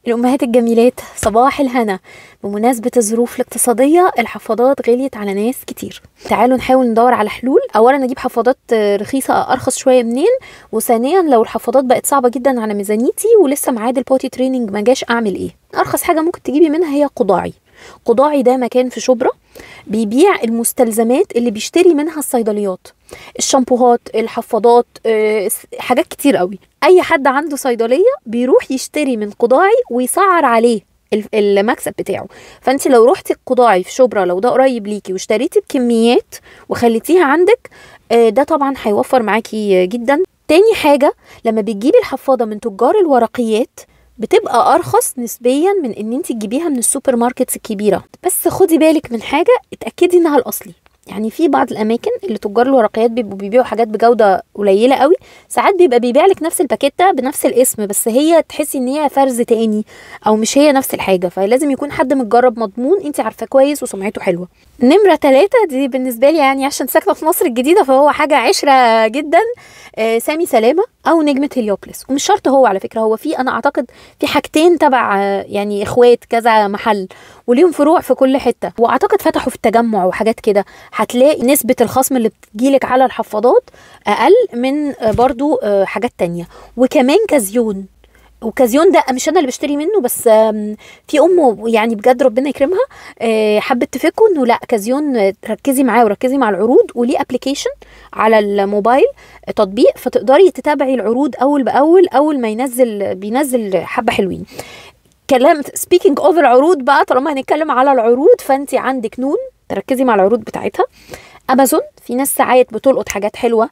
الأمهات الجميلات، صباح الهنا. بمناسبة الظروف الاقتصادية الحفاضات غليت على ناس كتير. تعالوا نحاول ندور على حلول. أولا أجيب حفاضات رخيصة أرخص شوية منين، وثانيا لو الحفاضات بقت صعبة جدا على ميزانيتي ولسه ميعاد ال potty training ما جاش أعمل إيه؟ أرخص حاجة ممكن تجيبي منها هي قضاعي. قضاعي ده مكان في شبرا بيبيع المستلزمات اللي بيشتري منها الصيدليات، الشامبوهات، الحفاضات، حاجات كتير قوي. اي حد عنده صيدلية بيروح يشتري من قضاعي ويسعر عليه المكسب بتاعه. فانت لو روحتي القضاعي في شبرا، لو ده قريب ليكي، واشتريتي بكميات وخليتيها عندك، ده طبعا هيوفر معاكي جدا. تاني حاجة، لما بتجيبي الحفاضه من تجار الورقيات بتبقى ارخص نسبيا من ان انت تجيبيها من ال supermarkets الكبيرة. بس خدي بالك من حاجة، اتاكدي انها الاصلي. يعني في بعض الاماكن اللي تجار الورقيات بيبقوا بيبيعوا حاجات بجوده قليله قوي، ساعات بيبقى بيبيع لك نفس الباكيته بنفس الاسم، بس هي تحسي ان هي فرز تاني او مش هي نفس الحاجة. فلازم يكون حد متجرب مضمون انت عارفاه كويس وسمعته حلوة. نمره 3 دي بالنسبة لي يعني عشان ساكنة في مصر الجديدة فهو حاجة عشرة جدا، سامي سلامه او نجمه هليوبلس. ومش شرط هو على فكرة، هو في انا اعتقد في حاجتين تبع يعني اخوات كذا محل وليهم فروع في كل حتة، واعتقد فتحوا في التجمع وحاجات كده. هتلاقي نسبة الخصم اللي بتجيلك على الحفاضات أقل من برضو حاجات تانية. وكمان كازيون، وكازيون ده مش أنا اللي بشتري منه، بس في أمه يعني بجد ربنا يكرمها حبت تفكه إنه لا كازيون ركزي معاه وركزي مع العروض، وليه application على الموبايل تطبيق، فتقدري تتابعي العروض أول بأول. أول ما ينزل بينزل حبة حلوين. كلام speaking of العروض بقى، طالما هنتكلم على العروض فأنت عندك نون تركزي مع العروض بتاعتها. امازون في ناس ساعات بتلقط حاجات حلوة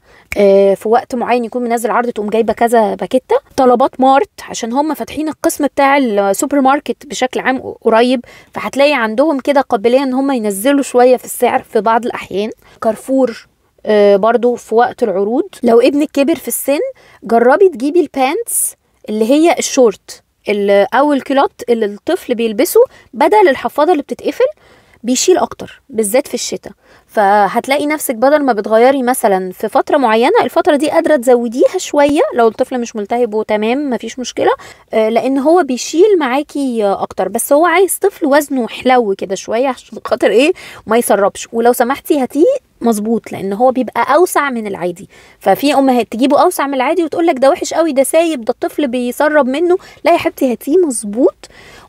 في وقت معين يكون منزل عرض تقوم جايبه كذا باكيته. طلبات مارت عشان هم فاتحين القسم بتاع السوبر ماركت بشكل عام قريب، فهتلاقي عندهم كده قابلية ان هم ينزلوا شوية في السعر في بعض الاحيان. كارفور برضو في وقت العروض. لو ابنك كبر في السن جربي تجيبي ال pants اللي هي الشورت او الكيلوت اللي الطفل بيلبسه بدل الحفاضه اللي بتتقفل، بيشيل اكتر بالذات في الشتاء. فهتلاقي نفسك بدل ما بتغيري مثلا في فترة معينة، الفترة دي قادرة تزوديها شوية لو الطفل مش ملتهب وتمام مفيش مشكلة، لان هو بيشيل معاكي اكتر. بس هو عايز طفل وزنه حلو كده شوية عشان خاطر ايه ما يسربش. ولو سمحتي هاتيه مظبوط لان هو بيبقى اوسع من العادي. ففي امهات تجيبه اوسع من العادي وتقول لك ده وحش قوي، ده سايب، ده الطفل بيسرب منه. لا يا حبيبتي هاتيه مظبوط،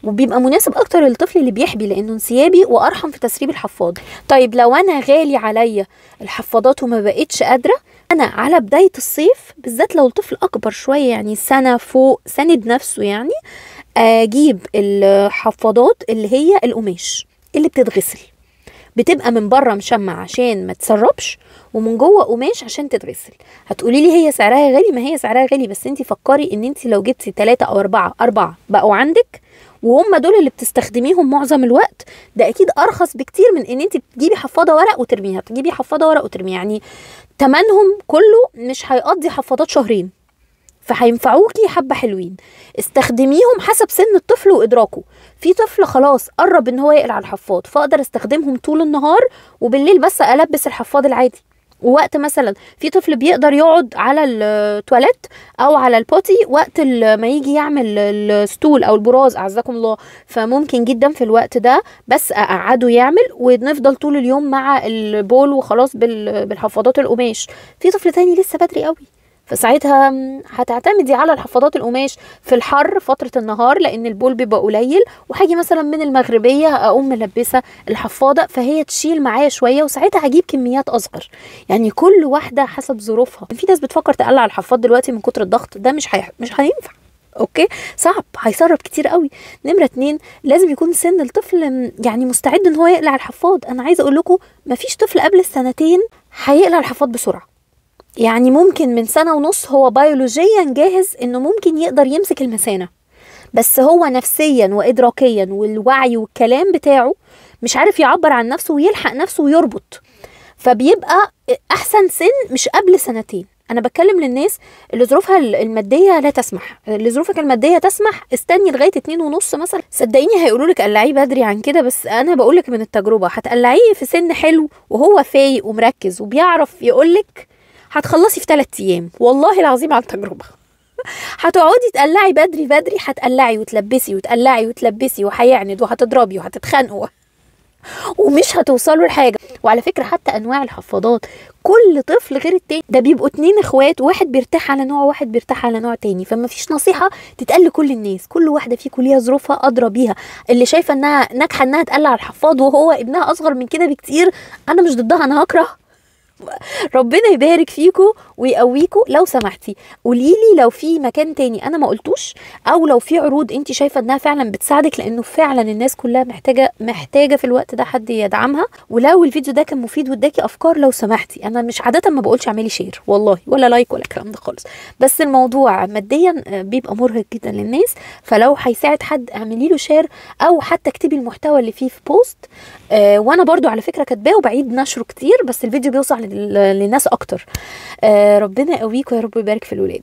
وبيبقى مناسب اكتر للطفل اللي بيحبي لانه انسيابي وارحم في تسريب الحفاض. طيب لو انا غالي عليا الحفاضات وما بقتش قادرة، انا على بداية الصيف بالذات لو الطفل اكبر شوية يعني سنة فوق سند نفسه، يعني اجيب الحفاضات اللي هي القماش اللي بتتغسل، بتبقى من بره مشمع عشان ما تسربش ومن جوه قماش عشان تتغسل. هتقولي لي هي سعرها غالي، ما هي سعرها غالي، بس انت فكري ان انت لو جبتي 3 او 4 بقوا عندك وهم دول اللي بتستخدميهم معظم الوقت، ده اكيد ارخص بكتير من ان انت تجيبي حفاضه ورق وترميها، تجيبي حفاضه ورق وترميها. يعني تمنهم كله مش هيقضي حفاضات شهرين، فهينفعوكي حبه حلوين. استخدميهم حسب سن الطفل وادراكه. في طفل خلاص قرب ان هو يقلع الحفاض، فاقدر استخدمهم طول النهار وبالليل بس البس الحفاض العادي. ووقت مثلا في طفل بيقدر يقعد على التواليت او على ال potty وقت ما يجي يعمل ال stool او البراز اعزكم الله، فممكن جدا في الوقت ده بس اقعده يعمل ونفضل طول اليوم مع البول وخلاص بالحفاضات القماش. في طفل تاني لسه بدري قوي، فساعتها هتعتمدي على الحفاضات القماش في الحر فترة النهار لأن البول بيبقى قليل، وهاجي مثلا من المغربية أقوم ملبسة الحفاضة فهي تشيل معايا شوية، وساعتها هجيب كميات أصغر. يعني كل واحدة حسب ظروفها. في ناس بتفكر تقلع الحفاض دلوقتي من كتر الضغط، ده مش هينفع، okay صعب، هيسرب كتير قوي. نمرة 2، لازم يكون سن الطفل يعني مستعد ان هو يقلع الحفاض. انا عايزة اقول لكم مفيش طفل قبل السنتين هيقلع الحفاض بسرعة. يعني ممكن من 1.5 سنة هو بيولوجيا جاهز انه ممكن يقدر يمسك المثانة، بس هو نفسيا وادراكيا والوعي والكلام بتاعه مش عارف يعبر عن نفسه ويلحق نفسه ويربط، فبيبقى احسن سن مش قبل 2 سنين. انا بتكلم للناس اللي ظروفها المادية لا تسمح، اللي ظروفك المادية تسمح استني لغاية 2.5 مثلا، صدقيني هيقولوا لك قلعيه بدري عن كده، بس انا بقولك من التجربة هتقلعيه في سن حلو وهو فايق ومركز وبيعرف يقولك هتخلصي في 3 ايام، والله العظيم عن تجربه. هتقعدي تقلعي بدري بدري، هتقلعي وتلبسي وتقلعي وتلبسي، وهيعند وهتضربي وهتتخانقوا ومش هتوصلوا لحاجة. وعلى فكرة حتى انواع الحفاضات كل طفل غير التاني، ده بيبقوا 2 اخوات، واحد بيرتاح على نوع وواحد بيرتاح على نوع تاني، فما فيش نصيحة تتقال لكل الناس، كل واحدة فيكم ليها ظروفها ادرى بيها. اللي شايفه انها ناجحة انها تقلع الحفاض وهو ابنها اصغر من كده بكتير، انا مش ضدها، انا هكره. ربنا يبارك فيكم ويقويكم. لو سمحتي قوليلي لو في مكان تاني انا ما قلتوش، او لو في عروض انت شايفه انها فعلا بتساعدك، لانه فعلا الناس كلها محتاجه في الوقت ده حد يدعمها. ولو الفيديو ده كان مفيد واداكي افكار لو سمحتي، انا مش عادة ما بقولش اعملي share والله ولا like ولا الكلام ده خالص، بس الموضوع ماديا بيبقى مرهق جدا للناس، فلو هيساعد حد اعملي له share، او حتى اكتبي المحتوى اللي فيه في post. وانا برضو على فكرة كاتباه وبعيد نشره كتير، بس الفيديو بيوصل للناس اكتر. ربنا يقويكم يا رب ويبارك في الولاد.